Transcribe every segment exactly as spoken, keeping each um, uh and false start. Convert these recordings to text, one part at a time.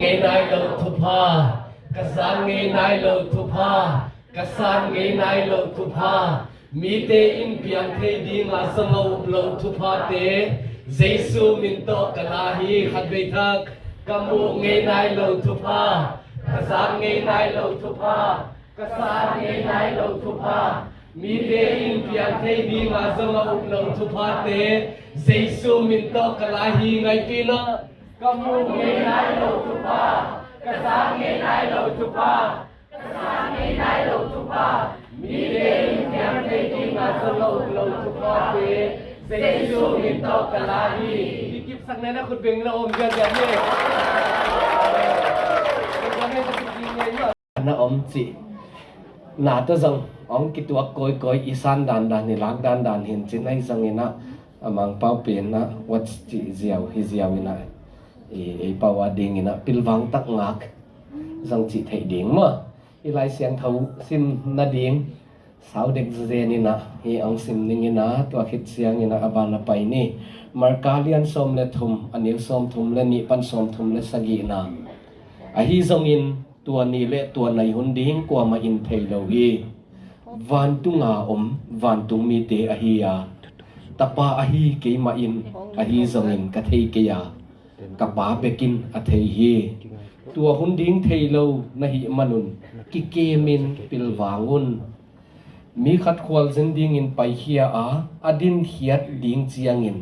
ngei nai lo thupha, ka zak ngei nai lo thupha, ka san ngei nai lo thupha, mite in piang thei dinga zong a up lo thuphate Jesu min tawh ka la hi. Khatvei thak, ka muh ngei nai lo thupha, ka zak ngei nai lo thupha, ka san ngei nai lo thupha, mite in piang thei dinga zong a up lo thuphate Jesu min tawh ka la hi. Ngaihpih in ah, ka muh ngei nai lo thupha, ka zak ngei nai lo thupha, ka san ngei nai lo thupha, mite in piang thei dinga zong a up lo thuphate Jesu min tawh ka la hi. I kipsak nai na khut beng na om ziahziah hi. Na om cih na tawh zong hong kituak kawikawi, i san dandan, i lak dandan hi in cin, ahi zongin ah a Mangpau pen ah what's cih ziau hi ziau in ah, i, ei pau a dingin ah pilvang tak ngak zong cih theih ding maw? I Lai Siangtho sim nading sau dek zen in ah hih hong sim ning in ah, tua khit ciangin ah a ban ah pai ni. Marka lian sawm le thum, a neu sawmthum le nih pan sawmthum le sagihna. Ahi zongin tua ni le tua nai hun ding kuamah in thei lo hi. Vantunga om vantung mite ahi a, Tapa ahi keimah in ahi zongin ka thei kei a, ka Pa bekin a thei hi. Tua hun ding thei lo na hih manun kikemin pilvang un. Mi khat khualzin dingin paikhia a, a dinkhiat ding ciangin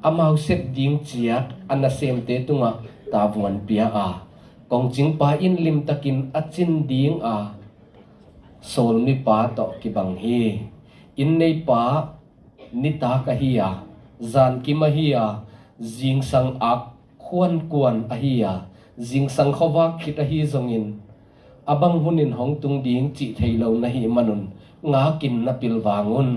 amau sep ding ciat a nasemte tungah tavuan pia a, kongcingpa in limtakin a cin dinga sawlmipa tawh kibang hi. Inn neipa nitak ahi a, zankim ahi a, zingsang ak khuankuan ahi a, zingsang khuavak khit ahi zongin a bang hunin hong tung ding cih thei lo na hih manun ngakin na pilvang un.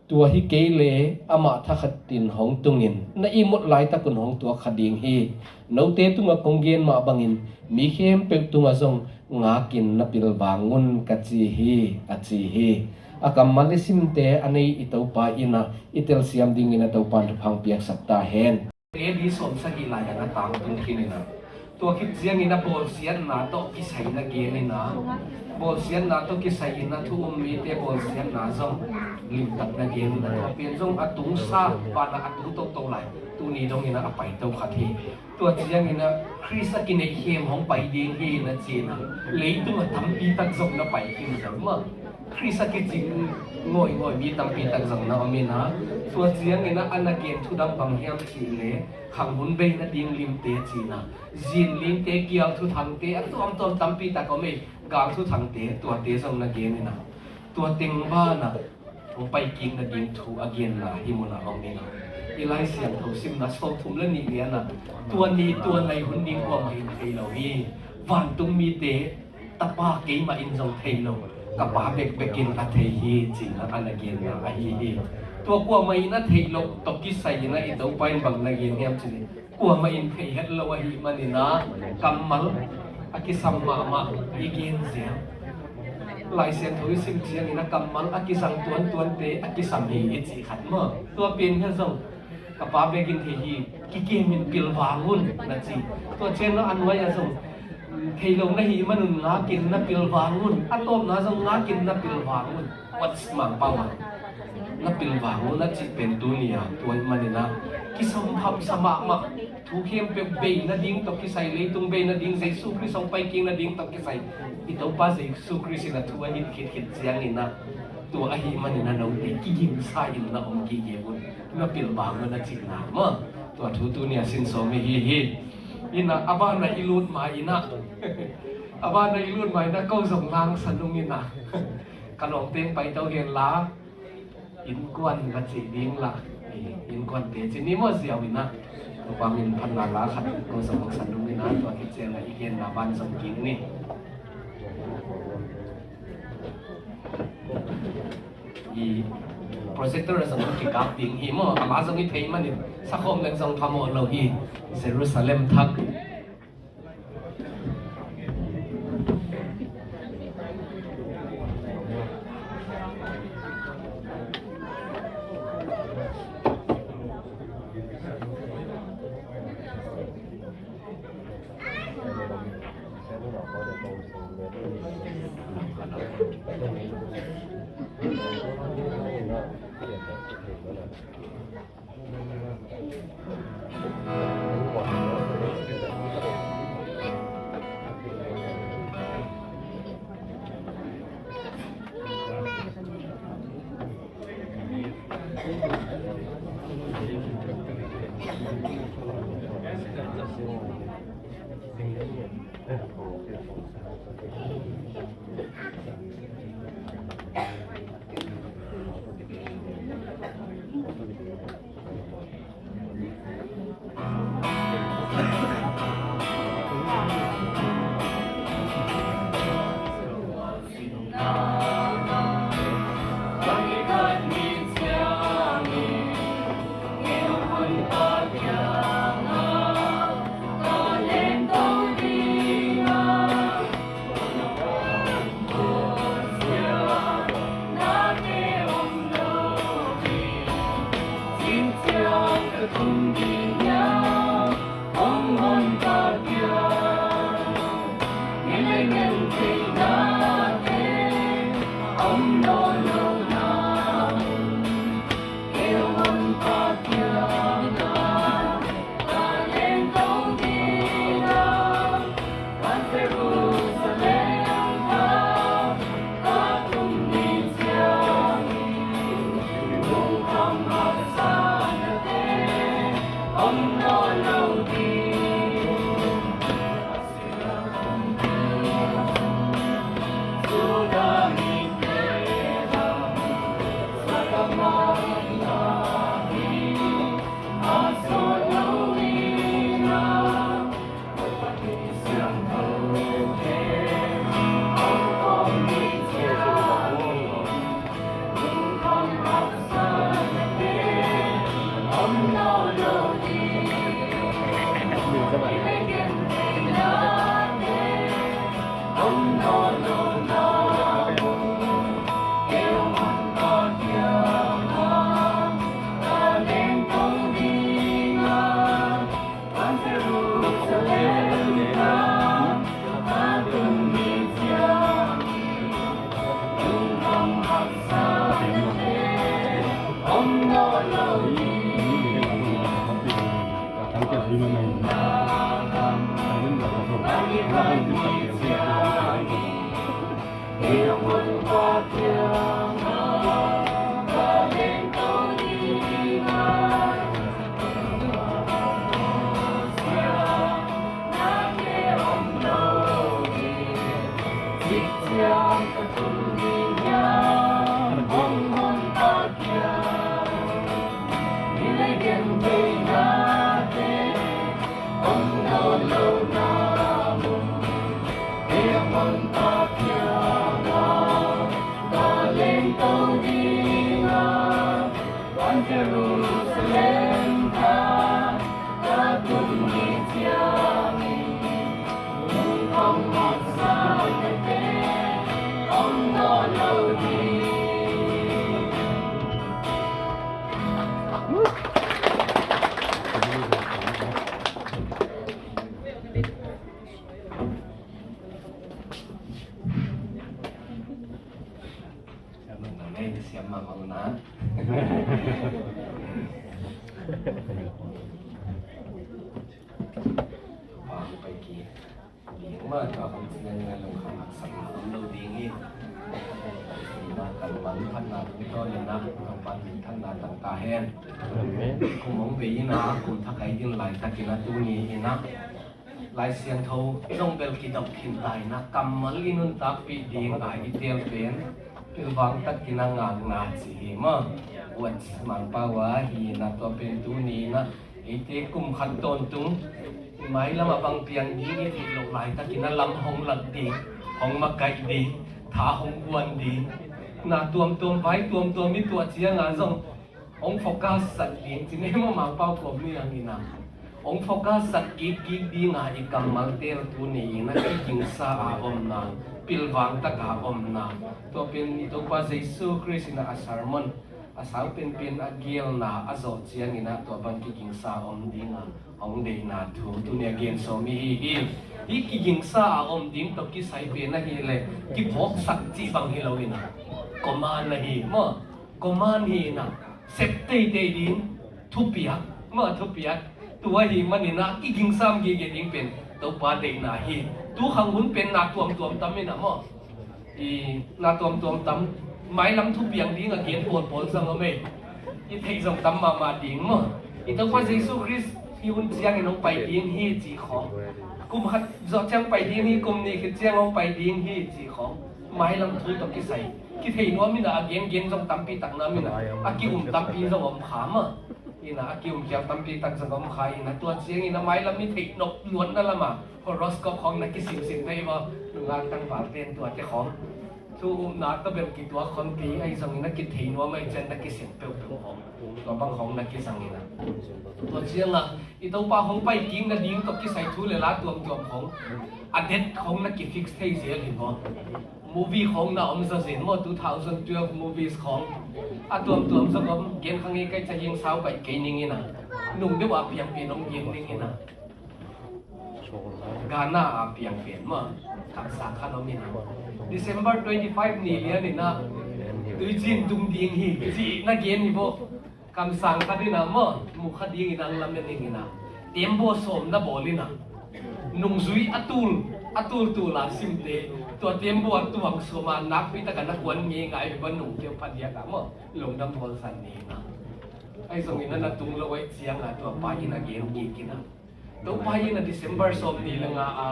Tua hi kei le amah thakhatin hong tungin na ihmut laitakun hong tuak kha ding hi. Note tungah kong gen mah bangin mi khempeuh tungah zong ngakin na pilvang un ka ci hi, a ci hi. A kammal i simte a nei i Topa in ah i telsiam dingin a Topa in thupha piaksak ta hen. A D sawmsagih lai-ah a tangtung khin in ah, tua khit ciangin a bawlsiatna tawh kisai na gen in ah, bawlsiatna tawh kisai in ah thu um mite bawlsiatna zong limtak na gen in ah, tua pen zong a tungsa banah a tung toto lai, tuni dongin ah a paito khat hi. Tua ciangin ah Khrist a kineihkhem hong pai ding hi na ci in ah, leitung a tampi tak zong na pai khin zo maw? Khrist a kicing ngawingawi mi tampi tak zong na om in ah, tua ciangin ah a na gen thu dang bang hiam cih leh, khanghun bei nading limte ci in ah, zin limte, kial thuthangte, a tuamtuam tampi tak om ei, gal thuthangte, tuate zong na gen in ah, tua teng banah hong paikik nading thu a genna hih munah om in ah, i Lai Siangtho simna sawmthum le nih lianah, tua ni tua nai hun ding kuamah in thei lo hi. Vantung mite Tapa keimah in zong thei lo, ka Pa bekbek in a thei hi, ci in ah a na genna ahi hi. Tua kuamah in a theih loh tawh kisai in ah i Topa in bang na gen hiam cih leh, kuamah in thei het lo ahih manin ah kammal a kisam mahmah i gen zel. Lai Siangtho i sim ciangin ah kammal a kizang tuantuante a kisam hi i cih khat maw? Tua pen hi zong, ka Pa bekin thei hi, kikemin pilvang un na ci. Tua ciang a nuai-ah zong, thei lo na hih manun ngakin na pilvang un. A tawpna zong ngakin na pilvang un. What's Mangpau ah na pilvang un a cih pen tuni-a tua ahih manin ah kisam phamsa mahmah. Thu khempeuh bei nading tawh kisai, leitung bei nading, Jesu Khrist hong paikik nading tawh kisai, i Topa Jesu Khrist in a thu a hilh khitkhet ciangin ah, tua ahih manin ah note kigingsa in na om gige un, na pilvang un a cihna maw? Tua thu tuni-a sin sawm i hi hi. In ah a banah i lut ma in ah, a banah i lut ma in ah ko zong langsa nung in ah, ka lawmte hong paito hen la, innkuan va cih ding la, innkuante cih ni maw, ziau in ah, Topa min phatna la khat ko zong hong san nung in ah, tua khit ciangin ah i genna ban zong kik ni. I projector a zong kikap ding hi maw, a la zong i theih manin sakhawm leng zong phamawh lo hi. Jerusalem Thak. Amen. Siam mahmah uh na. Pa, pai ki. Ding mah tua khong ciang in a lungkham haksatna om lo ding hi. Ina kan pan phatna tungtawn in a kan pan minthanna tang ta hen. Amen. Kum hong bei in a kum thak ai ding laitak in a tuni in a Lai Siangtho zong bel kidop khin ta in a kammal i nuntakpih ding a i teel pen pilvang tak in a ngakna ci hi maw. Watch Mangpau a hi in a tua pen tuni in a eite kum khat tawntung i mailam a bang piang ding i theih loh laitakin a lam hong lak ding, hong makaih ding, tha hong guan ding, na tuamtuam, vai tuamtuam i tuah ciangin zong hong focus sak ding ci nei maw, Mangpau kawm ni ang ina. Hong focus sak kikik ding a i kammalte tuni in a kigingsa a omna, pilvang tak a omna, tua pen Topa Jesu Khrist in a sermon a sau penpen a gelna a zawh ciangin a tua bang kigingsa om ding a hong deihna thu tuni a gen sawm i hi hi. Hih kigingsa a om ding tawh kisai pen ahih leh kiphawksak cih bang hi lo in ah, command ahi maw? Command hi in ah, sep teitei ding, thupiak maw, thupiak. Tua ahih manin ah kigingsa om gige ding pen Topa deihna hi. Tu khang hun pen na tuamtuam tam in ah maw? I na tuamtuam tam, mailam thupiang ding a gen pawlpawl zong om ei. I theih zong tam mahmah ding maw? I Topa Jesu Khrist hih hun ciangin hong pai ding hi cih khawng, kum khat zawh ciang pai ding hi, kum nih khit ciang hong pai ding hi cih khawng, mailam thu tawh kisai kithei nuam in ah, a gengen zong tampi tak na om in ah, a ki-um tampi zong om kha maw? In ah a ki-um khial tampi tak zong om kha in ah, tua ciangin ah mailam i theih nop nuamna lamah horoscope khawng na kisimsim thei maw? Nungak tangvalte in tuate khawng, thu upna tawh bel kituak khawng kei, ahi zongin a kithei nuam ahih ciang na kisim peuhpeuh khawng, tua bang khawng na kizang in ah, tua ciangah i Topa hong pai kik nading tawh kisai thu le la tuamtuam khawng, a date khawng na kifix thei zel hi maw? Movie khawng na om zaw zen maw, two thousand twelve movies khawng. A tuamtuam zong om, gen kha ngei kei, Ca Hiang Sau baih kei ning in ah, nung deuh a piang pen hong gen ning in ah, Ghana a piang pen maw, kamsang khat om in ah, December twenty five ni lian in ah tuiciin tung ding hi cih na gen hi maw? Kamsang khat in ah maw, mu kha ding in ah, hong lamen ning in ah, tembaw sawm na bawl in ah, nungzui a tul, a tultul a simte, tua tembaw a tuang sawm a nakpi tak a na kuan ngeingai hi maw, nung keu phadiak ah maw, lungdam bawlsan ni in ah. Ahi zongin ah na tung lo ahih ciangah tua pa in a gen kik in ah, Topa in ah December sawm nih le nga a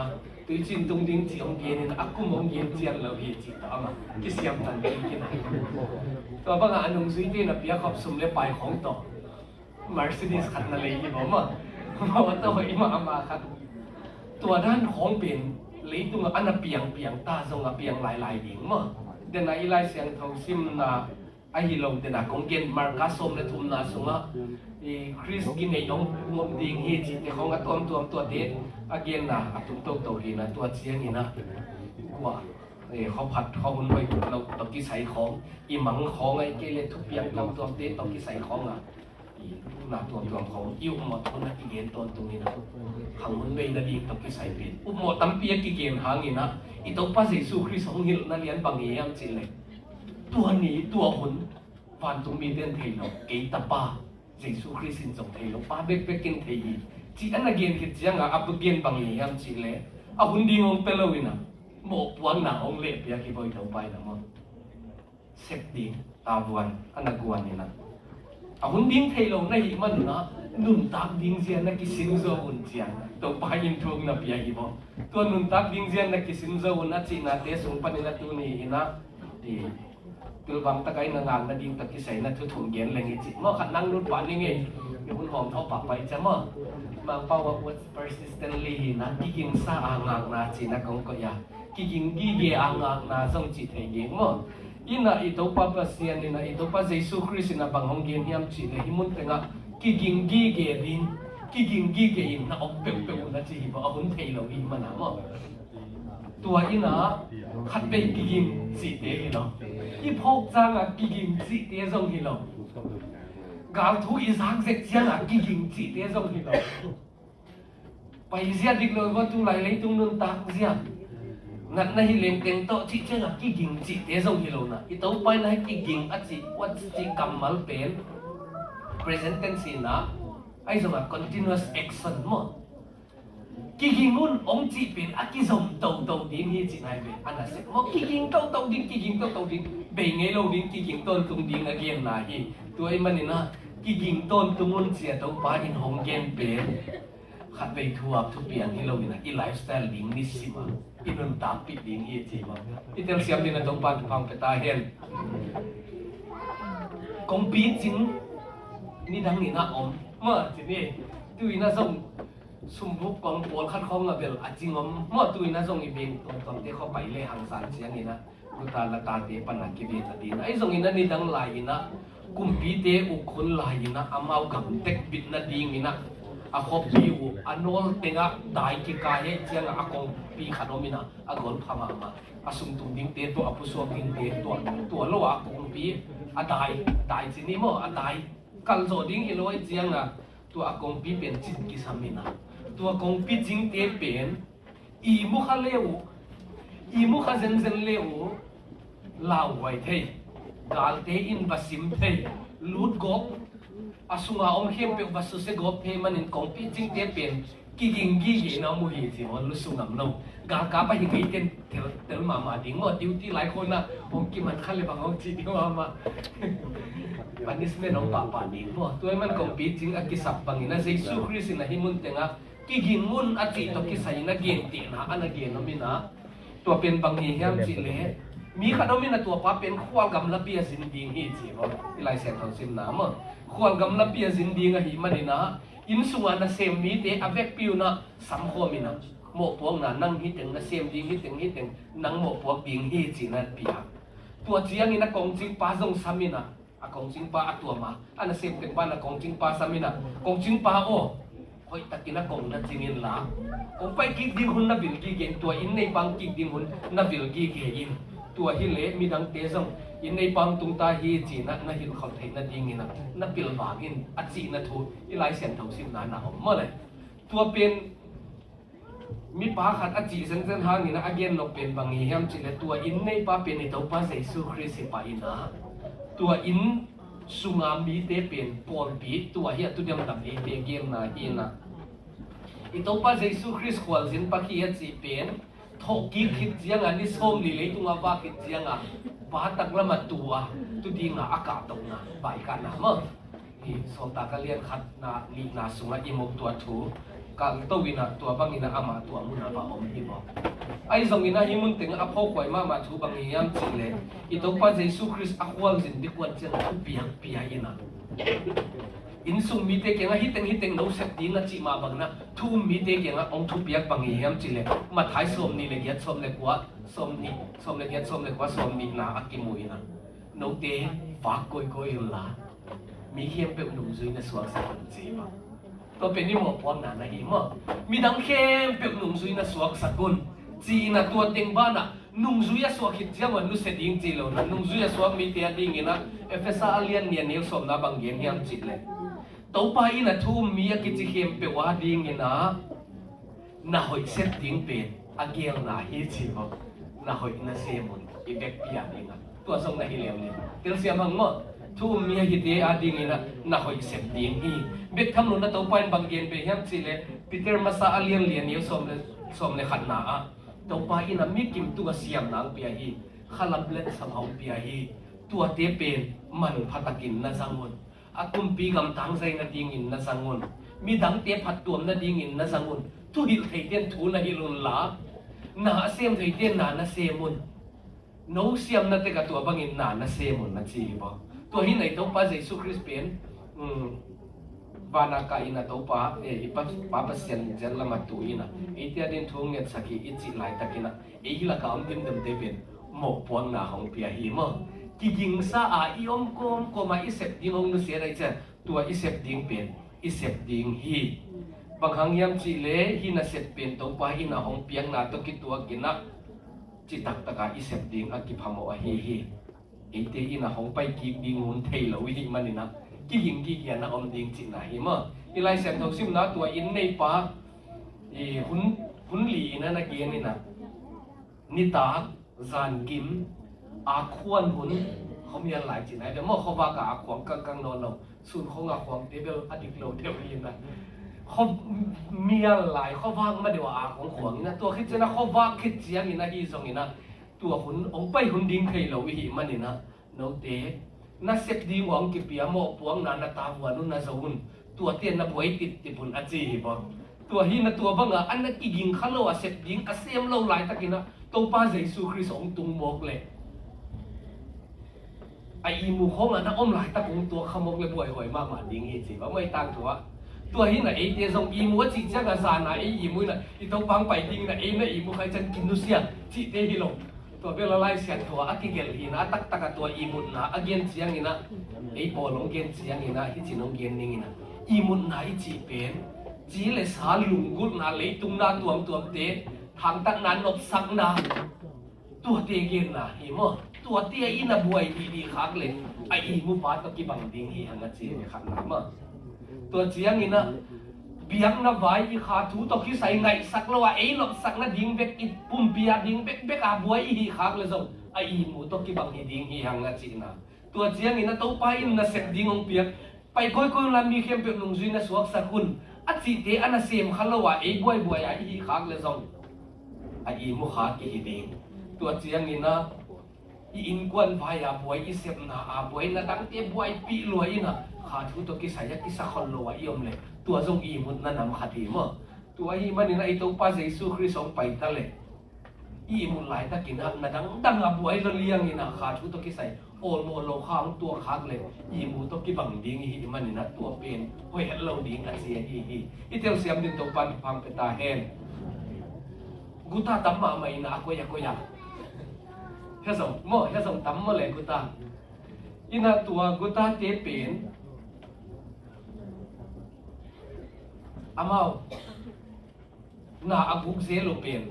tuiciin tung ding cih hong gen in, a kum hong gen cian lo hi cih tawh amah kisiamtan kik in ah, tua bangah a nungzuite in a piakkhop sum le pai khawng tawh Mercedes khat na lei hi maw, maw? Maw, a tawh hoih mahmah khat. Tua dan khawng pen leitungah a na piangpiang ta zong a piang lailai ding maw? Den a i Lai Siangtho simna ahi lo, den a kong gen, Marka sawm le thumna sungah i Khrist kinei hong om ding hi cihte khawng a tuamtuam tuate a genna a tung toto hi in ah, tua ciangin ah kua, eh, khuaphat khuahun hoih lo tawh kisai khawng, i mang khawng ahih kei leh thupiang tuamtuamte tawh kisai khawngah, i na tuamtuam khawng i upmawh hun a kigen tawntung in ah, khang hun bei nading tawh kisai pen upmawh tampi a kigen hangin ah, i Topa Jesu Khrist hong hilhna lian bang hi hiam cih leh, tua ni tua hun vantung mite in thei lo, kei Tapa Jesu Khrist in zong thei lo, Pa bekbek in thei hi cih a na gen khit ciangah a gen bang hi hiam cih leh, a hun ding hong pia lo in ah, mawhpuakna hong lehpiak hi maw, i Topa in ah maw? Sep ding tavuan a na guan in ah, a hun ding thei lo na hih manun ah, nuntak ding zia na kisin zo un ci-a Topa in thu hong na pia hi maw? Tua nuntak ding zia na kisin zo un a cihnate sung panin ah tuni in ah, i, pilvang takin a ngak nading tawh kisai na thu thum gen leng i cih maw, khat nang lut pah ning ei. I hun hawm thawh pah pai cia maw? Mangpau ah, words persistently hi in ah, kigingsa a ngakna ci-in ah kong koih a, kiging gige a ngakna zong cih thei ding maw? In ah i Topa Pasian in ah, i Topa Jesu Khrist in ah bang hong gen hiam cih leh, hih mun tengah kiging gige ding, kiging gige in na om peuhpeuh un a ci hi maw, a hun thei lo i hih man ah maw? Tua in ah khatvei kiging cihte hi lo. I phawk ciangah kiging cihte zong hi lo. Gal thu i zak zek ciangah kiging cihte zong hi lo. Paizia dik lo i va, tulai leitung nuntak zia, natna hi leng teng tawh cih ciangah kiging cihte zong hi lo in ah, i Topa in ah hih kiging a cih, a cih kammal pen present tense hi in ah, ahi zongah continuous action maw? Kiging un hong cih pen a kizom toto ding hi cihna hi ve. A nasep maw, kiging toto ding, kiging toto ding, bei ngei lo ding, kiging tawntung ding a genna hi. Tua ahih manin ah kiging tawntung un ci-a Topa in hong gen pen khatvei thu-ap thupiang hi lo in ah, i lifestyle ding nisim ah i nuntakpih ding hi ci maw? I telsiam ding ah Topa in thupha pia ta hen. Kongpi cing nidang in ah om maw, ci ni. Tu in ah zong sumbuk kong pawlkhat khawng a bel a cing om maw, tu in ah zong i beng tuamtuamte khua pai le hangsan ciangin ah, guta latate pan a kibeng a ding. Ahi zongin ah nidang lai in ah, kumpite uk hun lai in ah, amau gam tek bit nadingin ah, a khuapi uh a nawl tengah dai kikai ahih ciangah a kongpi khat om in ah, a golpha mahmah. A sung tung dingte tua, a pusuak dingte tua, tua lo a kongpi, a dai, dai ci ni maw, a dai kalh zawh ding hi lo ahih ciangah, tua a kongpi pen cit kisam in ah, tua kongpi cingte pen Ihmu kha le uh, ihmu kha zenzen le uh, lauhuai thei, galte in va sim thei, lutgawp, a sunga om khempeuh va susia gawp thei manin kongpi cingte pen kiging gige na mu hi ci maw, lusu ngam lo. Galkap a hi ngei ten tel, tel mahmah ding maw, duty lai khawna hong kiman kha le bang hong ci ding mahmah. Punishment hong pahpah ding maw. Tua hi man kongpi cing a kisap bangin a Jesu Khrist in a hih mun tengah kiging un a cih tawh kisai in a gentehna a na gen om in ah, tua pen bang hi hiam cih leh, mi khat om in ah tua pa pen khualgam lapi a zin ding hi ci maw. I Lai Siangtho simna maw, khualgam lapi a zin ding ahih manin ah, inn sungah nasem mite a vekpi un ah samkhawm in ah, mawhpuakna nang hi teng, nasem ding hi teng, hi teng, nang mawhpuak ding hi ci-in a piak. Tua ciangin a kongcingpa zong sam in ah, a kongcingpa a tuam a, a nasem pen pan a kongcingpa sam in ah, kongcingpa aw, hoihtakin a kong na cing inla, kong pai kik ding hun na vil gige in, tua inn neipa hong kik ding hun na vil gige in. Tua hi leh midangte zong inn neipa hong tung ta hi ci-in ah na hilh khol theih nadingin ah na pilvang in, a cihna thu i Lai Siangtho simna na om maw le. Tua pen mipa khat a cih zenzen hangin a gen nop pen bang hi hiam cih leh, tua inn neipa pen i Topa Jesu Khrist hi pah in ah, tua inn sunga mite pen pawlpi, tua hi a tu diamdam eite genna hi in ah, i Topa Jesu Khrist khualzin paki a cih pen thawhkik khit ciangah, ni sawmli leitungah vak khit ciangah, pa taklam a tu a, tu dingah a kahtohna, vaikahna maw. Hi, Sawltak a lian khatna, nihna sungah i muh tua thu, kahto in ah tua bangin ah amah tua munah va om hi maw. Ahi zongin ah hih mun tengah a phawkhuai mahmah thu bang hi hiam cih leh, i Topa Jesu Khrist a khualzin ding kuan ciangah thupiak pia in ah, inn sung mite kiangah hi teng hi teng no sep ding a cih mah bangin ah, thu um mite kiangah hong thupiak bang hi hiam cih leh, Matthai sawmnih le giat, sawm le kua, sawmnih, sawm le giat, sawm le kua, sawmnihna a kimu in ah, note vak kawikawi unla, mi khempeuh nungzui na suaksak un ci maw. Tua pen i mawhpuakna na hi maw. Midang khempeuh nungzui na suaksak un ci-in ah, tua teng banah nungzui a suak khit ciang un nusia ding ci lo in ah, nungzui a suak mite a dingin ah Efesa a lian nih a neu sawmna bang gen hiam cih leh, Topa in a thu um mi a kici khempeuh a dingin ah na hoih sep ding pen a gelna hi ci maw. Na hoih na sem un, i vekpi a dingah. Tua zong na hi leuleu. Telsiam hang maw. Thu um mi a hite a dingin ah na hoih sep ding hi. Bek tham lo in ah Topa in bang gen ve hiam cih leh, Peter masa a lian li a neu sawm le, sawm le khatna ah, Topa in ah mi kim tungah siamna hong pia hi. Khalam letsam hong pia hi. Tuate pen manpha takin na zang un. A kumpi gamtang zai nadingin na zang un. Midangte phattuam nadingin na zang un. Thuhilh theite in thu na hilh unla, na a sem theite in na na sem un. No siamna tek ah tua bangin na na sem un na ci hi maw. Tua hi in ah i Topa Jesu Khrist pen, um, van a kah in ah Topa, eh, i Pa, Pa Pasian zia lam a tu in ah, eite a dingin thu ngetsak hi i cih laitakin ah, ei hi lakah om dimdimte pen mawhpuakna hong pia hi maw. Kigingsa a i om kawmkawm a i sep ding hong nusia ahih ciang, tua i sep ding pen i sep ding hi. Bang hang hiam cih leh, hih nasep pen Topa in ah hong piakna tawh kituakin ah, citak takin i sep ding a kiphamawh ahi hi. Eite in ah hong pai kik ding hun thei lo i hih manin ah, kiging gige in ah om ding cihna hi maw. I Lai Siangtho simna tua inn neipa, i hun, hun li in ah na gen in ah, nitak, zankim, akhuan hun, khuamial lai cihna hi ve maw, khuavak ah akhuang kangkang nawn lo, sun khawng akhuangte bel a dik lo deuh hi in ah. Khuamial lai, khuavak ma deuh ah akhuang khuang in ah, tua khit ciang ah khuavak khit ciangin ahi zongin ah, tua hun hong pai hun ding thei lo i hih manin ah, note, na sep ding uh hong kipia mawhpuakna na tavuan un, na zo un. Tuate na buai tiptip un a ci hi maw. Tua hi in ah tua bangah a na kiging kha lo a sep ding a sem lo laitakin ah Topa Jesu Khrist hong tung mawk leh, a ihmu khawng ah na om laitak hong tuak kha mawk leh buaihuai mahmah ding hi ci maw, i tangthu ah. Tua hi in ah eite zong ihmu a cih ciangah zan a ei ihmu in ah i Topa hong pai dingin ah ei na ihmu kha i ciang kinusia cihte hi lo. Tua bel a Lai Siangtho ah a kigelh hi in ah, a taktak ah tua ihmutna a gen ciangin ah, ei pawl hong gen ciangin ah, hih ci-in hong gen ning in ah, ihmutna i cih pen ci le sa, lunggulhna, leitung na tuamtuamte, thangtatna, nopsakna, tuate genna hi maw. Tuate in a buai dihdih khak leh a ihmu pa tawh kibang ding hi hang a ci hi khatna maw. Tua ciangin ah biakna vai i kha thu tawh kisai ngaihsak lo a, ei nopsak nading bek, i pumpi a ding bekbek a buai i hih khak le zong a ihmu tawh kibang hi ding hi hang a cihna. Tua ciangin a Topa in nasep ding hong piak, pai kawikawi unla mi khempeuh nungzui na suaksak un a cihte a nasem kha lo a, ei buaibuai a i hih khak le zong a ihmu khak i hi ding. Tua ciangin a i innkuan vai a buai, i sepna a buai, na dangte buaipih lua in a, kha thu tawh kisai a kisa khol lo a i om le, tua zong ihmutna nam khat hi maw. Tua ahih manin a i Topa Jesu Khrist hong pai ta le, ihmut laitakin a na dangdang a buai lo liangin a kha thu tawh kisai awlmawh lo kha hong tuak khak le, ihmu tawh kibang ding i hih manin a tua pen hoih het lo ding a ci ahi hi. I telsiam ding Topa in thupha pia ta hen. Guta tam mahmah in a, a koi a koi a. Hia zong maw, hia zong tam maw le guta. In a tua gutate pen amau na a guk zel uh pen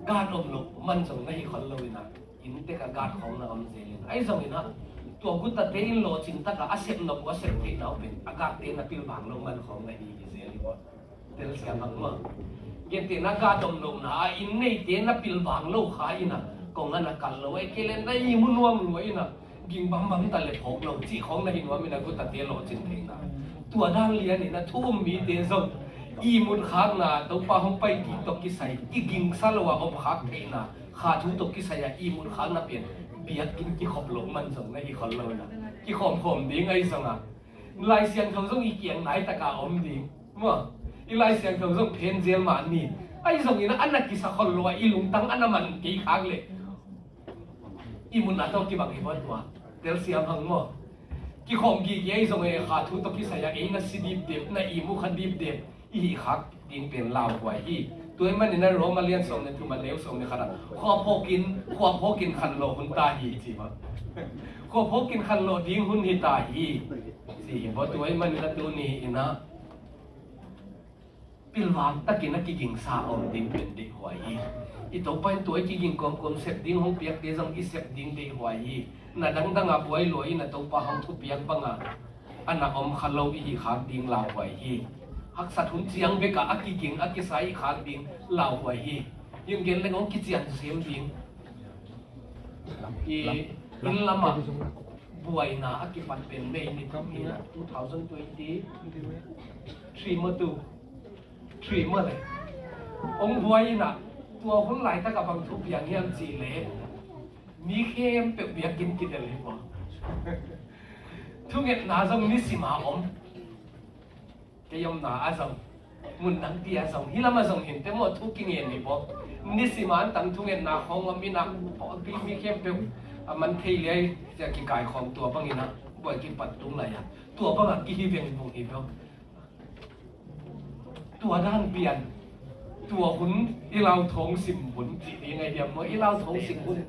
guard om loh man zong na hi khol lo in a, inn tek a guard khawng na om zel in a. Ahi zongin a tua gutate in lawhcing tak a a sep nop uh, a sep theihna uh pen a guardte na pilvang lo man khawng na hi hi zel hi maw. Telsiam hang maw. Gentehna guard om lohna a inn neite na pilvang lo kha in a, kong a na kal lo, ei kei le na ihmu nuam lua in a, ging bambam ta le phawk lo cih khawng na hi nuam in a, gutate lawhcing theihna. Tua dan lian in a thu um mite zong ihmut khakna, Topa hong pai kik tawh kisai kigingsa lo a om khak theihna, kha thu tawh kisai a ihmut khakna pen biakinn kikhop loh man zong na hi khol lo in a, kikhawmkhawm ding ahi zong a, Lai Siangtho zong i kiang nai tak a om ding maw. I Lai Siangtho zong phen zel mah ni. Ahi zongin a na kisa khol lo a, i lungtang a na man kei khak le, ihmutna tawh kibang hi maw tua. Telsiam hang maw. Kikhawm gige ahi zong e, kha thu tawh kisai a ei na si dipdip, na ihmu kha dipdip i hih khak ding pen lauhuai hi. Tua ahih manin a Roma lian sawm le thum a neu sawm le khat a, khua phawkin, khua phawkin khanlawh hun ta hi ci maw. Khua phawkin khanlawh ding hun hi ta hi ci hi maw. Tua ahih manin a tuni in a pilvang takin a kigingsa a om ding pen deihhuai hi. I Topa in tua i kiging kawmkawm sep ding hong piakte zong i sep ding deihhuai hi. Na dangdang a buai lua in a Topa hong thupiak bang a, a na om kha lo i hih khak ding lauhuai hi. Haksat hun ciang bek a a kiging a kisa i hih khak ding lauhuai hi. Hih gen leng hong kician sem ding. I inn lam a buaina a kipat pen May ni thum hi a, two thousand twenty three maw, two three maw le. Hong buai in a, tua hun laitak a bang thu piang hiam cih le, mi khempeuh biakinn kitel hi maw. Thungetna zong nisim a om. Kei omna a zong, mun dang pi a zong, hih lam a zong hin te maw, thu kingen hi bawk. Nisim a antang thungetna khawng om in a, pawlpi mi khempeuh a man thei liai cia kikaikhawm tua bangin a buai kipat tung lai a, tua bangah kihi vengvung hi bawk. Tua dan pian, tua hun i lauthawng sim hun cih ding ahi hiam maw? I lauthawng sim hun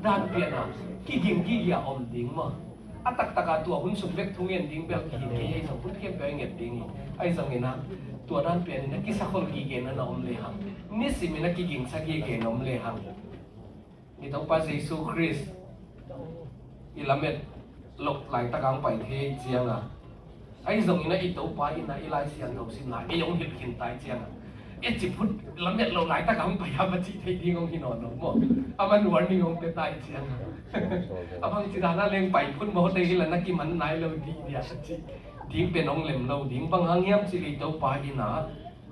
dan pian a kiging gige a om ding maw? A taktak a tua hun sung bek thungen ding bel kihi kei, ahi zong hun khempeuh a i nget ding hi. Ahi zongin a tua dan pian in a kisakhol gige na na om lehang, nisim in a kigingsa gige na om lehang, i Topa Jesu Khrist i lamet loh laitak a hong pai thei ciang a, ahi zongin a i Topa in a i Lai Siangtho simna ei hong hilh khin tai ciang a, e ci phut lamet loh laitak a hong pai a va cih thei ding hong hi nawn lo maw? A man warning hong pia tai ciang a, a bangci dan a leng pai phut maw, tei hi la na kiman nai lo dih dia a cih ding pen hong lem lo ding. Bang hang hiam cih leh i Topa in a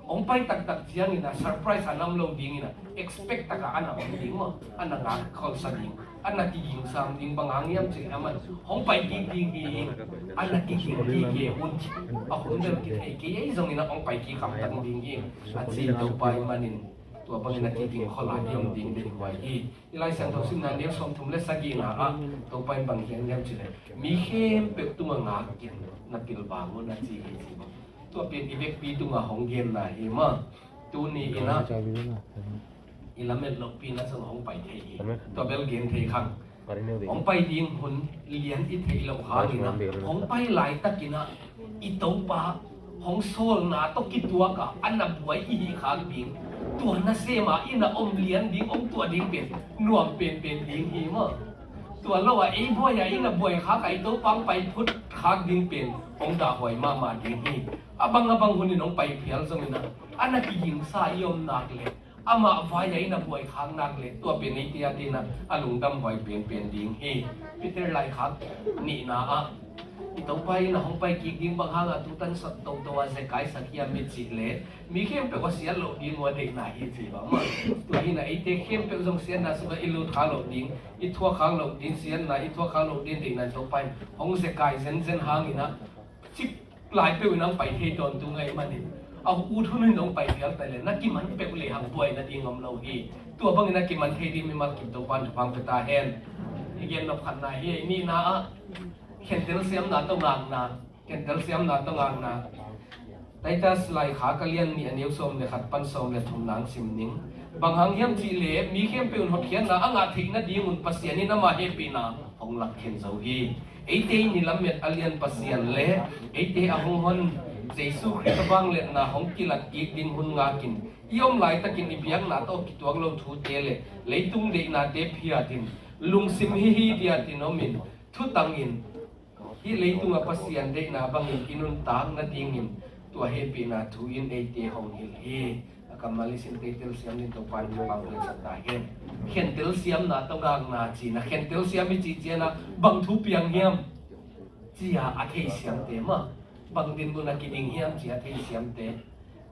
hong pai taktak ciangin a surprise a nam lo dingin a, expect taka a na om ding maw? A na ngak kholsa ding, a na kigingsa ding. Bang hang hiam cih leh a man hong pai kik ding hi, a na kiging kik hi hun, a hun bel kithei kei, ahi zongin a hong pai kik hamtang ding hi, a ci Topa i manin tua bangin a kiging khol a i om ding deihhuai hi. I Lai Siangtho simna neu sawmthum le sagihna ah Topa in bang gen hiam cih leh, mi khempeuh tungah ngak in na pilvang un a ci hi ci bang. Tua pen i vekpi tungah hong genna hi maw? Tuni in a i lamet lohpi na zong hong pai thei hi. Tua bel gen thei khang. Hong pai ding hun lian i theih loh hangin a, hong pai laitakin a i Topa hong sawlna tawh kituak a, a na buai i hih khak ding, tua nasem a i na om lian ding, hong tuah ding pen nuam penpen ding hi maw? Tua lo a ei buai a i na buai khak a i Topa hong pai phut khak ding pen hong dahhuai mahmah ding hi. A bang a bang hunin hong pai phial zongin ah, a na kigingsa i om nak leh, amah vai-ah i na buai khak nak leh, tua pen eite a dingin ah a lungdamhuai penpen ding hi. Peter laikhak nihna ah, i Topa in a hong pai kik ding bang hangah tutan sawt toto a zekai sak hiam i cih leh, mi khempeuh a siat loh ding uh a deihna hi ci bang mah. Tua hi-in ah eite khempeuh zong siatna sungah i lut khak loh ding, i thuak khak loh ding, siatna i thuak khak loh ding deihna in Topa in hong zekai zenzen hangin ah, cik lai peuh in hong pai thei tawntung ahih manin, a ut hun in hong pai phial ta leh na kiman peuh lehang buaina ding om lo hi. Tua bangin a kiman thei ding mimal kim Topa in thupha pia ta hen. I gen nop khatna hi. Nihna ah, khentel siamna tawh ngakna. Khentel siamna tawh ngakna. Titus laikhak a lian nih, a neu sawm le khat pan sawm le thumna hong sim ning. Bang hang hiam cih leh, mi khempeuh in hotkhiatna a ngah theih nadingun Pasian in ama hehpihna hong lak khin zo hi. Eite i nilamet a lian Pasian le eite a hong hon Jesu Khrist a vangliatna hong kilat kik ding hun ngakin, i om laitakin i biakna tawh kituak lo thute le leitung deihnate phiatin, lungsim hihi diatin omin, thutangin, hih leitungah Pasian deihna bangin i nuntak nadingin tua hehpihna thu in eite hong hilh hi. A kammal i simte telsiam dingin Topa in thupha hong piaksak ta hen. Khentel siamna tawh ngakna cihna, khentel siam i cih ciangin ah bang thu piang hiam ci-a a theisiamte mah, bang dinmun a kiding hiam ci-a a theisiamte.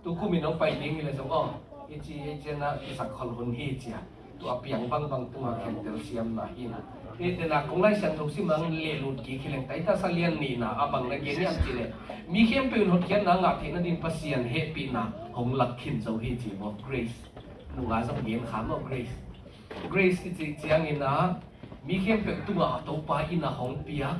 Tukum in hong pai ding hi leh zong aw, i ci, i ciangin ah i sak khol hun hi ci-a, tua piang bangbang tungah khentel siamna hi-in ah. Hih tena kong Lai Siangtho sim hang leh lut kik hi leng, Titus a lian nihna ah bang na gen hiam cih leh, mi khempeuh in hotkhiatna ngah theih nading Pasian hehpihna hong lak khin zo hi ci maw, grace. Nungah zong gen kha maw, grace. Grace i cih ciangin ah, mi khempeuh tungah Topa in a hong piak,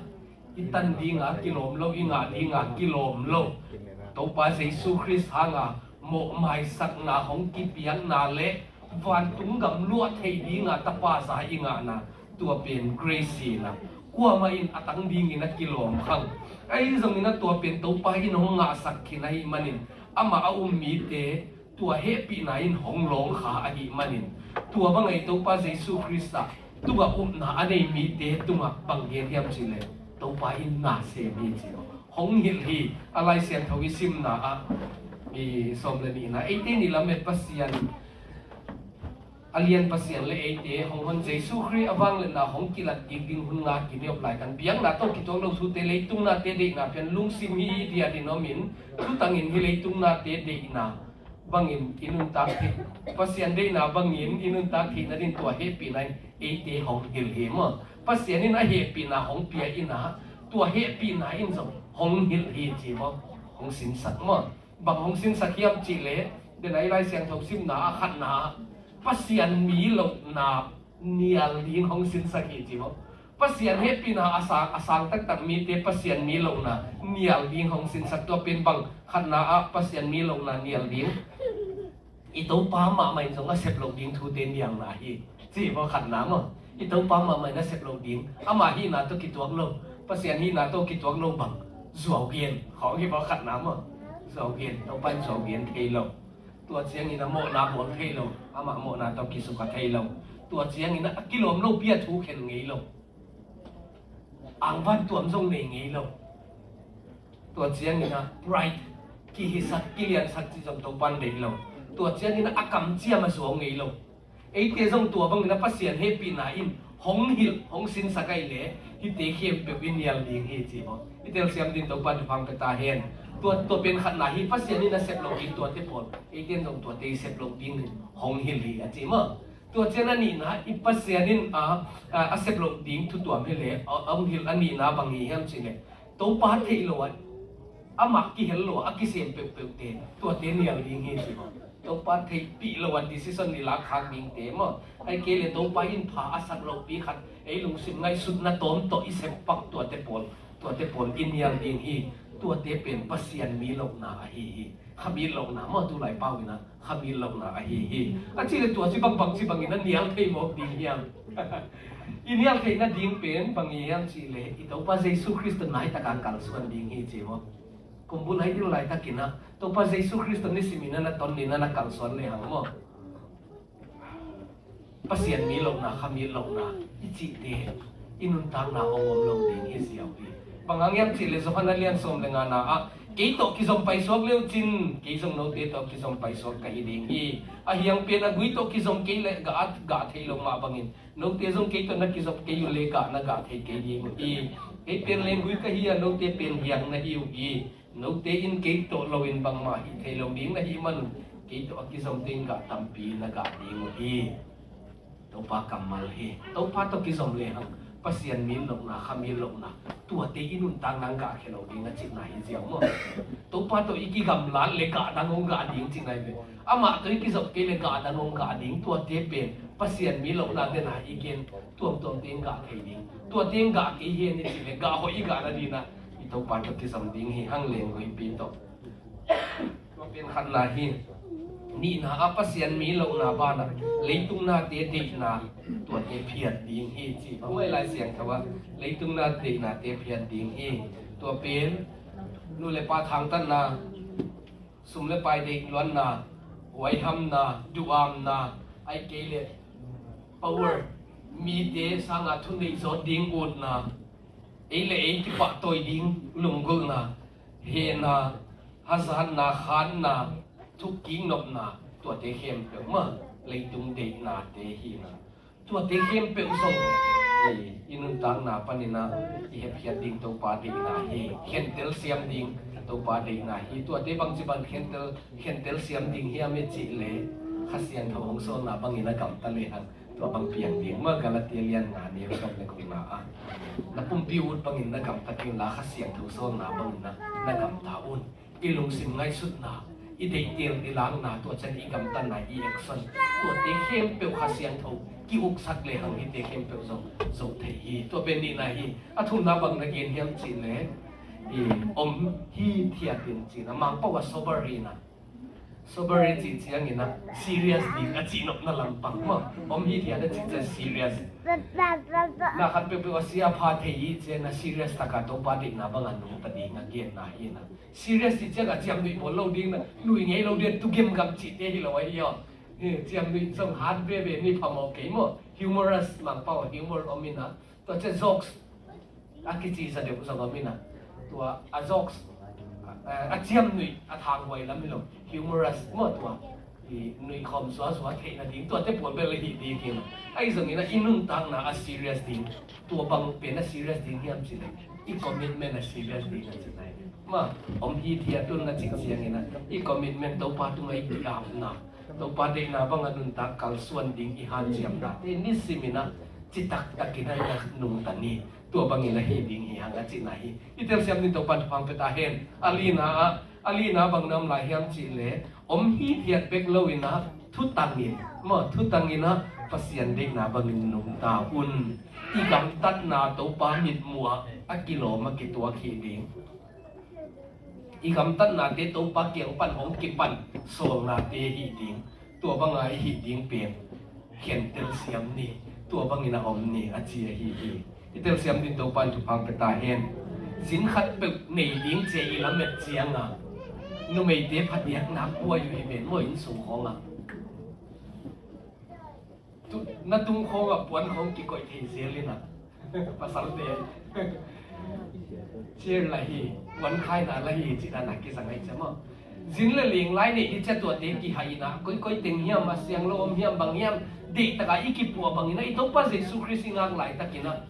i tan dinga kilawm lo, i ngah dinga kilawm lo, Topa Jesu Khrist hanga mawhmaisakna hong kipiakna le vantung gam luah thei dinga tapa za i ngahna, tua pen grace hi-in ah, kuamah in a tang dingin a kilawm khang. Ahi zongin ah tua pen Topa in hong ngahsak khin ahih manin, amah a um mite tua hehpihna in hong lawng kha ahih manin, tua bangah i Topa Jesu Khrist ah tungah upna a nei mite tungah bang gen hiam cih leh, Topa in na sem hi ci lo, hong hilh hi. A Lai Siangtho i simna ah, i sawm le nihna, eite nilamet Pasian, a lian Pasian le eite hong hon Jesu Khrist a vangliatna hong kilat kik ding hun ngakin i om laitak, biakna tawh kituak lo thute, leitung nate deihna phiatin, lungsim hihi diatin omin, thutangin hih leitung nate deihna bangin i nuntak theih, Pasian deihna bangin i nuntak theih nading tua hehpihna in eite hong hilh hi maw. Pasian in a hehpihna hong pia in ah, tua hehpihna in zong hong hilh hi ci maw, hong sinsak maw. Bang hong sinsak hiam cih leh, den a i Lai Siangtho simna a khatna ah, Pasian mi lohna nial ding hong sinsak hi ci maw. Pasian hehpihna a sang, a sang taktak mite Pasian mi lohna nial ding hong sinsak, tua pen bang khatna ah Pasian mi lohna nial ding, i Topa mahmah in zong a sep loh ding thute nialna hi ci maw, khatna maw. I Topa mahmah in a sep loh ding, ama hihna tawh kituak lo, Pasian hihna tawh kituak lo bang, zuau gen khawng hi maw, khatna maw. Zuau gen, Topa in zuau gen thei lo. Tua ciangin a mawhna bawl thei lo, amah mawhna tawh kisukha thei lo. Tua ciangin a kilawm lopi a thu khen ngei lo. Angvan tuam zong nei ngei lo. Tua ciangin a pride, kihisak, kiliansak cih zong Topa in deih lo. Tua ciangin a kamciam a zuau ngei lo. Eite zong tua bangin a Pasian hehpihna in hong hilh, hong sinsak ahih leh, hihte khempeuh i nial ding hi ci maw. I telsiam ding Topa in thupha pia ta hen. Tua, tua pen khatna hi, Pasian in a sep loh ding tuate pawl, eite in zong tuate i sep loh dingin hong hilh hi a ci maw. Tua ciang a nihna, i Pasian in a, a, a sep loh ding thu tuam hi leh, a, a hong hilh a nihna bang hi hiam cih leh, Topa theih lo a, amah kihel lo a, a kisem peuhpeuhte, tuate nial ding hi ci maw. Topa theihpih lo a decision i lak khak dingte maw. Ahih kei leh Topa in pha a sak lohpi khat, ei lungsim ngaihsutna tawm tawh i sep pak tuate pawl, tuate pawl i nial ding hi. Tuate pen Pasian mi lohna ahi hi. Khamit lohna maw, tulai pau in a khamit lohna ahi hi. A cih leh tua ci bangbang ci bangin a nial thei mawk ding hiam? I nial theih nading pen bang hi hiam cih leh, i Topa Jesu Khrist tawh nai taka kalsuan ding hi ci maw. Kumbul hai ding laitakin a, Topa Jesu Khrist tawh nisim in a na ton in a na kalsuan lehang maw, Pasian mi lohna, khamit lohna i cihte i nuntakna hong om lo ding hi ziau hi. Bang hang hiam cih leh Johan a lian sawm le ngana ah, kei tawh kizom paisuak le uh cin, kei zong note tawh kizom paisuak ka hi ding hi. A hiang pen a gui tawh kizom kei leh gah, gah theih loh mah bangin, note zong kei tawh na kizom kei uh leh gah na gah thei kei ding uh hi. Kei pen leenggui ka hi a, note pen hiang na hi uh hi. Note in kei tawh loin bangmah hih thei lo ding na hih manun, kei tawh a kizomte in gah tampi na gah ding uh hi. Topa kammal hi. Topa tawh kizom lehang Pasian min lohna, kha min lohna, tuate i nuntakna ah gah khia lo ding a cihna hi ziau maw? Topa tawh i kigamlat leh gah dang hong gah ding cihna hi ve. Amah tawh i kizom kei leh gah dang hong gah ding, tuate pen Pasian min lohna dena i gen tuamtuamte in gah thei ding. Tuate in gah kei hen i cih leh gah hoih i gah nadingin i Topa tawh kizom ding hi hang, leenggui pi tawh. Tua pen khatna hi. Nihna ah Pasian min lohna banah leitung nate deihna tuate phiat ding hi ci. Bang mah i Lai Siangtho ah leitung nate deihnate phiat ding hi. Tua pen nu le pa thangtatna, sum le pai deih luanna, huaihamna, duhamna, ahih kei leh power, mite sangah thuneih zawt ding utna, ei le ei kipahtawi ding lunggulhna, hehna, hazatna, khanna, thukkik nopna, tuate khempeuh mah leitung deihnate hi na. Tuate khempeuh zong i, i nuntakna panin ah i hepkhiat ding Topa deihna hi. Khentel siam ding Topa deihna hi. Tuate bangci bang khentel, khentel siam ding hiam i cih leh Kha Siangtho hong sawlna bangin a gamta lehang tua bang piang ding maw? Galatia lian nga, neu sawm le gukna ah, na pumpi ut bangin na gamta kei unla, Kha Siangtho sawlna bangin ah na gamta un. I lungsim ngaihsutna, i deihtel, i lakna, tua ciang i gamtatna, i action, tuate khempeuh Kha Siangtho ki-uksak lehang hihte khempeuh zong zo thei hi. Tua pen nihna hi. A thumna bang na gen hiam cih leh, i, om hithiat in cihna, Mangpau ah sober hi na. Sober i cih ciangin ah serious ding a cih nopna lampang maw? Om hithiat a cih ciang serious. Na khat peuhpeuh a sia pha thei i cih ciang a serious takin Topa deihna bangin nungta ding a genna hi na. Serious cih ciang a ciamnuih bawl lo ding na, nuih ngei lo ding, tu gemgam cihte hi lo ahi aw. Hi, ciamnuih zong hat veve ni, phamawh kei maw? Humorous, Mangpau humor om hi na. Tua ciang jokes a kici sa deuh zong om hi na. Tua a jokes, a, a ciamnuih a thanghuai lam hi lo. Humorous maw, tua i nuihkhawm zuazua theih nading, tuate pawl bel hi ding hi. Ahi zongin ah i nuntakna a serious ding, tua bang pen a serious ding hiam cih leh i commitment a serious ding a cihna hi. Maw, om hithiat un a cih ciangin ah i commitment, Topa tungah i ki-apna, Topa deihna banga nuntak kalsuan ding i hanciamnate nisimin ah citak takin ah i nungta ni. Tua bangin ah hi ding hi hang a cihna hi. I telsiam ding Topa'n thupha pia ta hen. A lina ah, a lina bang na om lai hiam cih leh, om hithiat bek loin ah thutangin, maw, thutangin ah Pasian deihna bangin nungta un. I gamtatna Topa mitmuh ah a kilawm a kituak hi ding. I gamtatnate Topa kiang pan hong kipan sawlnate hi ding. Tua banga i hih ding pen khentel siam ni, tua bangin a om ni a ci ahi hi. I telsiam ding Topa'n thupha pia ta hen. Zin khat peuh nei ding ci-a i lamet ciangin numeite phadiakna buai uh hi ven maw, inn sung khawngah. Tu, na tung khawngah puan khawng kikoih thei zel in ah. Pasalte. Chair la hi, puan khaina la hi, cih dan a kizang ahi ciang maw. Zin le ling lai nei hi ciang tuate kihai in ah, koikoi teng hiam, a siang lo om hiam, bang hiam, deih takin i kipuah bangin ah, i Topa Jesu Khrist i ngak laitakin ah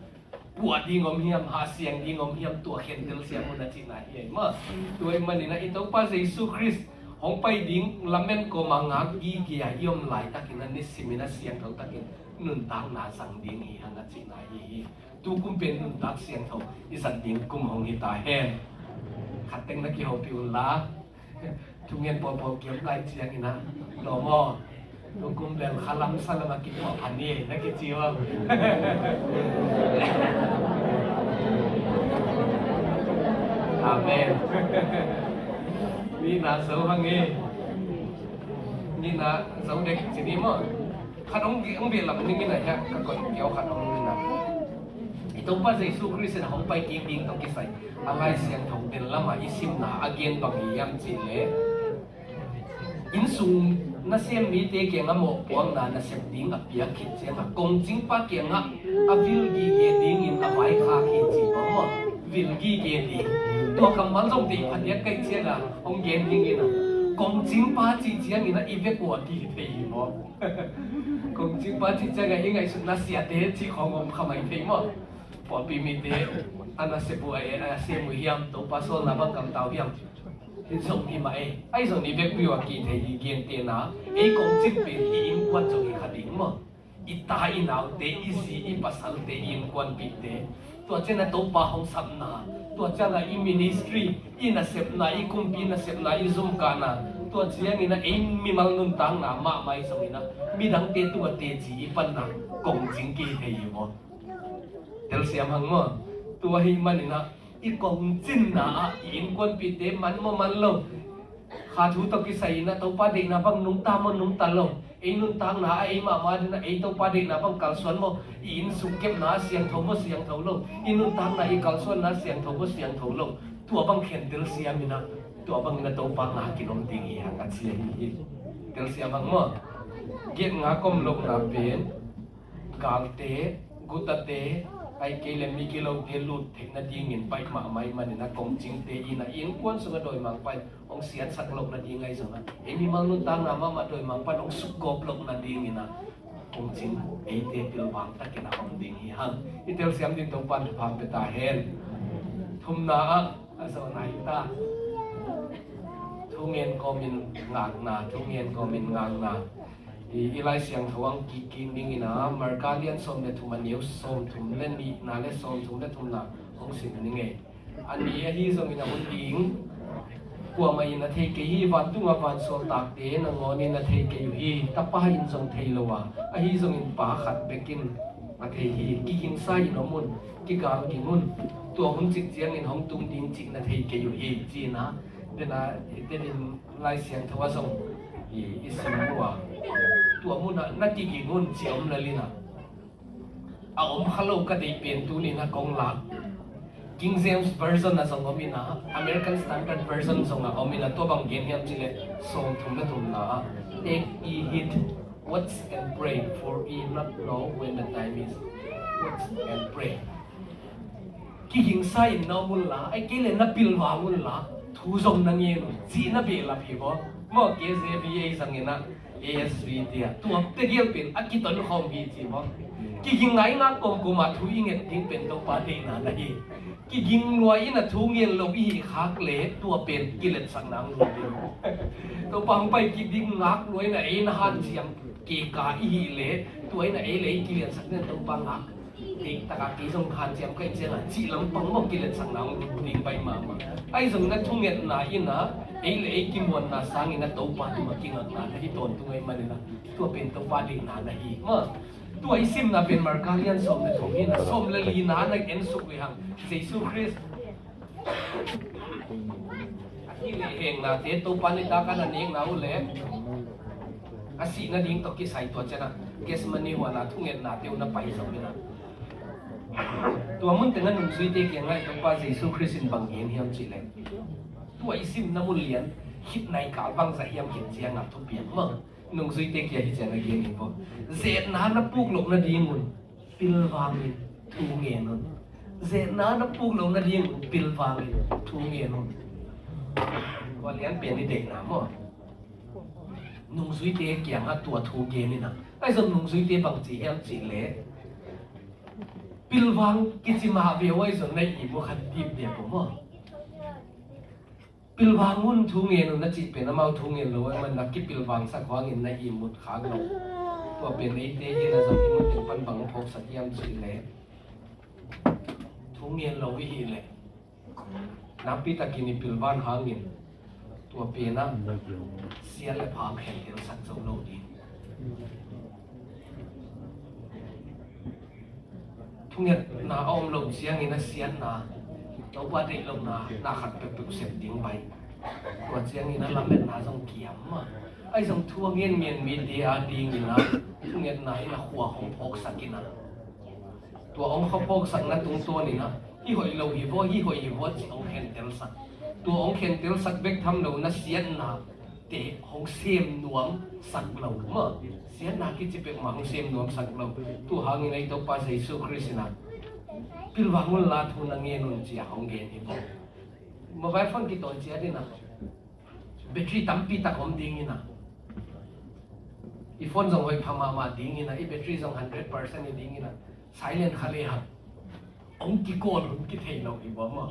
puah ding om hiam, hahsiang ding om hiam, tua khentel siam un a cihna hi ei maw. Tua ahih manin ah i Topa Jesu Khrist hong pai ding lamen kawma ngak gige a i om laitakin ah nisimin a siangtho takin nuntakna zang ding hi hang a cihna hi hi. Tu kum pen nuntak siangtho i zat ding kum hong hi ta hen. Khat teng na kihopih un la. Thungen pawlpawl kiam lai ciangin ah, lawm aw, tu kum bel khalam salam a kipuah phan ni na kici uh. Amen. Nihna zo hang hi. Nihna zo dek ci ni maw. Khat hong, hong beh lam ning in ah hiah ka koih kiau khat hong ning in ah. I Topa Jesu Khrist in a hong pai kik ding tawh kisai a Lai Siangtho den lamah i simna a gen bang hi hiam cih leh, innsung nasem mite kiangah mawhpuakna nasep ding a piak khit ciangah kongcingpa kiangah a vil gige dingin a vaikhak hi ci bang maw. Vil gige ding. Tua kammal zong deih phadiak ka hih ciangin hong gen ding in a, kongcingpa cih ciangin a i vek uh a kithei hi maw? Kongcingpa cih ciangin a i ngaihsutna siate cih khawng om kha mai thei maw? Pawlpi mite a nasep uh a, a sem uh hiam, Topa sawlna bang kamtau hiam? Hi zong hi mah e. Ahi zong i vekpi uh a kithei hi, gentehna, ei kongcing pen i innkuan zong hi kha ding maw? I ta i naute, i zi i pasalte, i innkuanpihte. Tua ciangin a Topa hong sapna, tua ciangin a i ministry, i nasepna, i kumpi nasepna, i zumkahna, tua ciangin a ei mimal nuntakna mahmah ahi zongin a midangte tung a teci i panna kongcing kithei hi maw? Telsiam hang maw? Tua ahih manin a i kongcinna ah i innkuanpihte man maw man lo, kha thu tawh kisai in a Topa deihna bang nungta maw nungta lo, ei nuntakna ah ei mahmah ding a ei Topa deihna bang kalsuan maw, i inn sung kepna ah siangtho maw siangtho lo, i nuntakna i kalsuanna ah siangtho maw siangtho lo, tua bang khen telsiam in a, tua bangin a Topa ngakin om ding hi hang a ci ahi hi. Telsiam hang maw? Giat ngak om lohna pen galte, gutate, ahih kei leh migilote lut theih nadingin baih mahmah ahih manin a kongcingte in a i innkuan sungah dawimangpa in hong siansak loh nading ahi zongin a, ei mimal nuntakna mahmah dawimangpa in hong sukgawp loh nadingin a kongcing eite pilvang takin a om ding hi hang. I telsiam ding Topa'n thupha pia ta hen. Thumna ah a zawhna hi ta. Thungen kawmin ngakna, thungen kawmin ngakna. I, i Lai Siangtho ah kik kik ning in a, Marka lian sawm le thum, a neu sawmthum le nihna le sawmthum le thumna hong sim ning ei. A ni ahi zongin a hun ding kuamah in a thei kei hi, vantungah vansawltakte nangawnin a thei kei uh hi. Tapa in zong thei lo a, ahi zongin Pa khat bekin a thei hi. Kigingsa in om un, kigal ging un. Tua hun cik ciangin hong tung ding cih na thei kei uh hi, ci-in a, den a, den in Lai Siangtho ah zong i, i sim uh a. Tua munah na kiging un ci om lel in a, a om kha lo ka deih pen tuni-in a kong lak. King James Version ah zong om in a, American Standard Version zong ah om in a, tua bang gen hiam cih leh sawmthum le thumna ah, "Take ye heed, watch and pray, for ye not know when the time is. Watch and pray." Kigingsa in na om un la, ahih kei leh na pilvang un la, thu zong na ngen un, cih na behlap hi maw. Maw, K J V ei zangin a, A S V tiah tua tegel pen a kiton khawm hi ci maw. Kiging ngaingak kawmkawm ah thu i nget ding pen Topa deihna na hi. Kiging lua in a thu ngen lo i hih khak leh tua pen kiletsakna hong lut ding. Topa hong pai kik ding ngak lua in a ei na hanciam kei ka i hih leh tua in a ei leh ei kiliansak ding Topa ngak. Diktak a kei zong hanciam ka hih ciangin cih lampang maw kiletsakna hong lut ding baih mahmah. Ahi zongin a thungetna in a ei le ei kimuanna sangin a Topa tungah kingakna na hi tawntung ahih manin a tua pen Topa deihna na hi maw. Tua i simna pen Marka lian sawm le thum hi in a, sawm le lina na en suk uh hang. Jesu Khrist a hih leh hengnate Topa nitak a na nekna uh leh a sih nading tawh kisai tua ciang a Gethsemane huan a thungetnate uh na pai zo in a, tua mun teng a nungzuite kiangah Topa Jesu Khrist in bang gen hiam cih leh, tua i simna mun lian khit nai kal bangzah hiam khit ciang a thupiang maw. Nungzuite kiang hi ciang a gen hi maw. Ze-etna na puk loh nadingun pilvangin thu ngen un. Ze-etna na puk loh nadingun pilvangin thu ngen un. Tua lian pen i deihna maw. Nungzuite kiangah tua thu gen in a, ahi zong nungzuite bang ci hiam cih leh, pilvang kici mah ve uh ahi zong na ihmu uh khat dipdep uh maw. Pilvang un, thu ngen un na cih pen amau thu ngen lo ahih manin a kipilvangsak uh hangin na ihmut khak lo. Tua pen eite in a zong i mun teng pan bang phawksak hiam cih leh, thu ngen lo i hih leh nakpi takin i pilvan hangin tua pen a siat le pha khentelsak zo lo ding. Thungetna a om loh ciangin a siatna, Topa deih lohna na khat peuhpeuh sep ding bai. Tua ciangin a lametna zong kiam a, ahi zong thu a ngen ngen mite a dingin a thungetna in a khua hong phawksak in a, tua hong khua phawksakna tungtawnin a hih hoih lo hi vaw, hih hoih hi vaw cih hong khentelsak. Tua hong khentelsak bek tham lo na siatna te hong sem nuam sak lo maw. Siatna kici peuhmah hong sem nuam sak lo. Tua hangin ei Topa Jesu Khrist in a Pilvang un la, thu na ngen un, ci-a hong gen hi bawk. Mobile phone kitawi ciat in a, battery tampi tak om ding in a, i phone zong hoih pha mahmah ding in a, i battery zong hundred percent hi ding in a, silent kha le hang hong kikawl hun kithei lo hi bawk maw.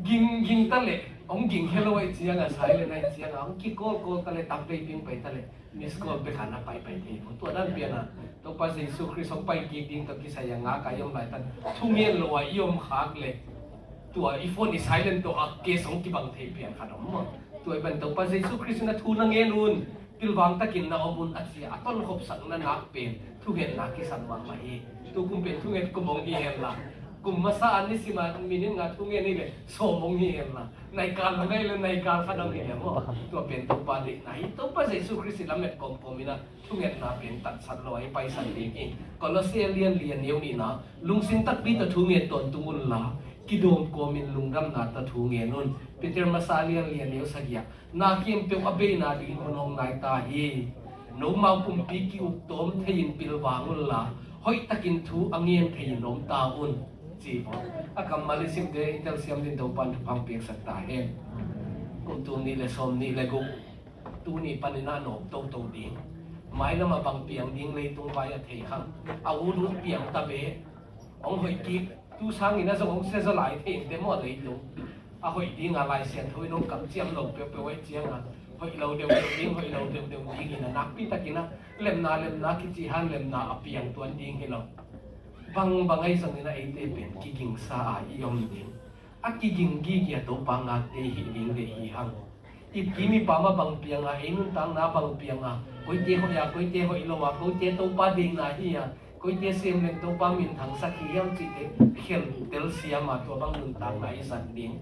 Ging, ging ta leh hong ging khia lo ahih ciang a, silent ahih ciang a, hong kikawl kawl ta leh, tam vei ping pai ta leh, miss call bek a na paipai thei hi. Tua dan pian a, Topa Jesu Khrist hong pai kik ding tawh kisai a ngak a i om laitak, thungen lo a i om khak leh, tua i phone i silent tawh a case hong kibang thei pian khat om maw. Tua ahih ban Topa Jesu Khrist in a, thu na ngen un, pilvang takin na om un, a ci a, a tonkhopsakna nak pen thungetna kisam mahmah hi. Tukum pen thunget kum hong hi hen la, kum masa a nisim a minute nga thungen hi leh sawm hong hi hen la, naikal la ngai leh naikal khat hong hi hen maw. Tua pen Topa deihna hi. Topa Jesu Khrist i lamet kawmkawm in a, thungetna pen tatsat lo a i paisan ding hi. Kolose lian li a neu nihna, lungsim takpi tawh thunget tawntung un la, kidawm kawmin lungdamna tawh thungen un. Peter masa lian li a neu sagih ah, na khempeuh a beina dingin hun hong nai ta hi. Nomau pumpi ki-uk tawm thei-in pilvang un la, hoihtakin thu a ngen thei-in om ta un, ci hi. A kammal i simte i telsiam dingin Topa'n thupha hong piaksak ta hen. Kum tul nih leh sawmnih leh guk, tuni panin a nawk toto ding. Mailam ah bang piang ding leitung vai a thei hang. A ut ut piang ta ve. Hong hoih kik, tu sangin a zong hong sia zaw lai thei inteh maw leitung. A hoih ding a Lai Siangtho in hong kamciam lo peuhpeuh ahih ciang a, hoih lo deuhdeuh ding, hoih lo deuhdeuh ding in a, nakpi takin a, lemna lemna kici hang, lemna a piang tuan ding hi lo. Bangbang ahi zongin a, eite pen kigingsa a i om ding. A kiging gige a Topa ngakte hih ding deih hi hang. Ipkim ipam a bang piang a, ei nuntakna bang piang a, koite hoih a, koite hoih lo a, koite Topa deihna hi a, koite sem leng Topa minthangsak hi hiam cihte khelh telsiam a, tua bang nuntakna i zat ding.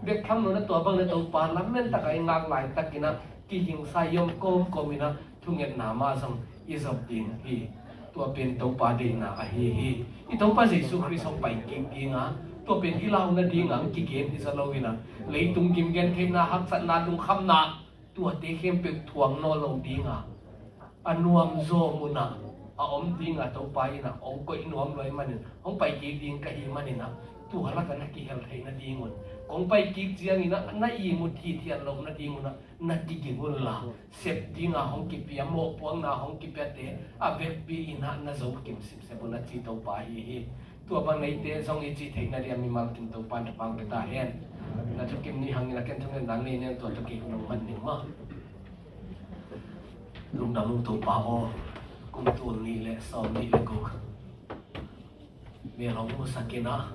Bek tham lo in a, tua bang in a Topa lamen tak a i ngak laitakin a, kigingsa i om kawmkawm in a, thungetna mah zong i zop ding hi. Tua pen Topa deihna ahi hi. I Topa Jesu Khrist hong pai kik ding a, tua pen i lau nading a hong kigen hi zaw lo in a, leitung gimgentheihna, haksatna, lungkhamna, tuate khempeuh thuak nawn lo ding a, a nuamzaw mun ah a om ding a, Topa in a hong koih nuam lo ahih manin, hong pai kik ding ka hih manin a, tua lak ah na kihel theih nadingun, kong pai kik ciangin a na ihmut hithiat loh nadingun a, na kiging un la, sep ding a hong kipia, mawhpuakna hong kipiate a vekpi in a na zo kim sipsep un a, ci Topa ahi hi. Tua bang eite zong i cih theih nading a mimal kim Topa'n thupha hong pia ta hen. Na thukim ni hangin a, ken thungetna nei nen, tua tawh kei hun hong man ning maw. Lungdam ung Topa aw, kum tul nih leh sawmnih leh guk mel hong musak in a,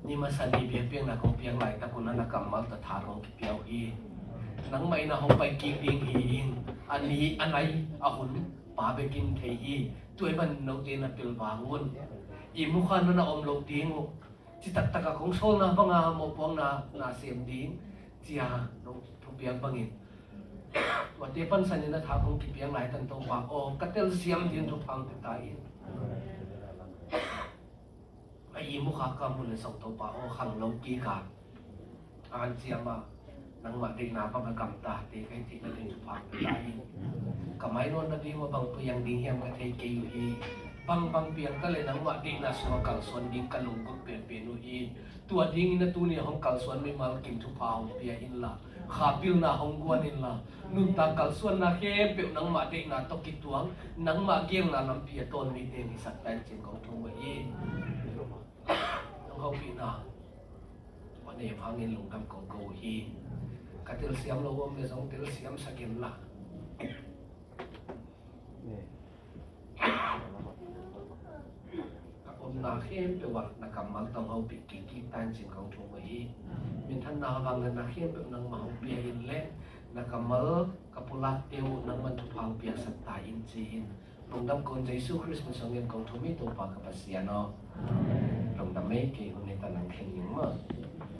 ni masa ni biakpiakna kong piak laitak un a, na kammal tawh tha kong kipia uh hi. Nangmah in a hong pai kik ding hi-in, a ni a nai a hun pha bekin thei hi. Tua ahih manin note na pilvang un. Ihmu kha na na om loh ding uh. Citaktak a kong sawlna bang a mawhpuakna na sem ding, ci-a nong thupiak bangin, tuate pansanin a tha kong kipiak laitak un Topa aw, ka telsiam dingin thupha hong pia ta in. A ihmu khak ka mun leh zong Topa aw, khanglo kik a, hanciam a, nangmah deihna bang a gamtate ka hih theih nading thupha hong pia ta in. Ka mai nawn nading uh a bang piang ding hiam ka thei kei uh hi. Bangbang piang ta leh nangmah deihna sungah kalsuan ding ka lunggulh penpen uh hi. Tua dingin a tuni a hong kalsuan mimal kim thupha hong pia inla, kha pilna hong guan inla, nuntak kalsuanna khempeuh nangmah deihna tawh kituak, nangmah geelna lampi a tawn mite hong hisak ta in ci-in kong thum uh hi. Nong hopihna a nei hangin lungdam kong ko uh hi. Ka telsiam lo om leh zong telsiamsak inla, a omna khempeuh ah na kammal tawh hong hopih kik ta in ci-in kong thum uh hi. Minthanna vangliatna khempeuh nangmah hong pia in leh, na kammal ka pulakte uh nangmah'n thupha hong piaksak ta in ci-in, lungdam kong Jesu Khrist min suangin kong thum hi Topa ka Pasian aw. Lungdam ei, kei hun hi ta, nang khen ning maw.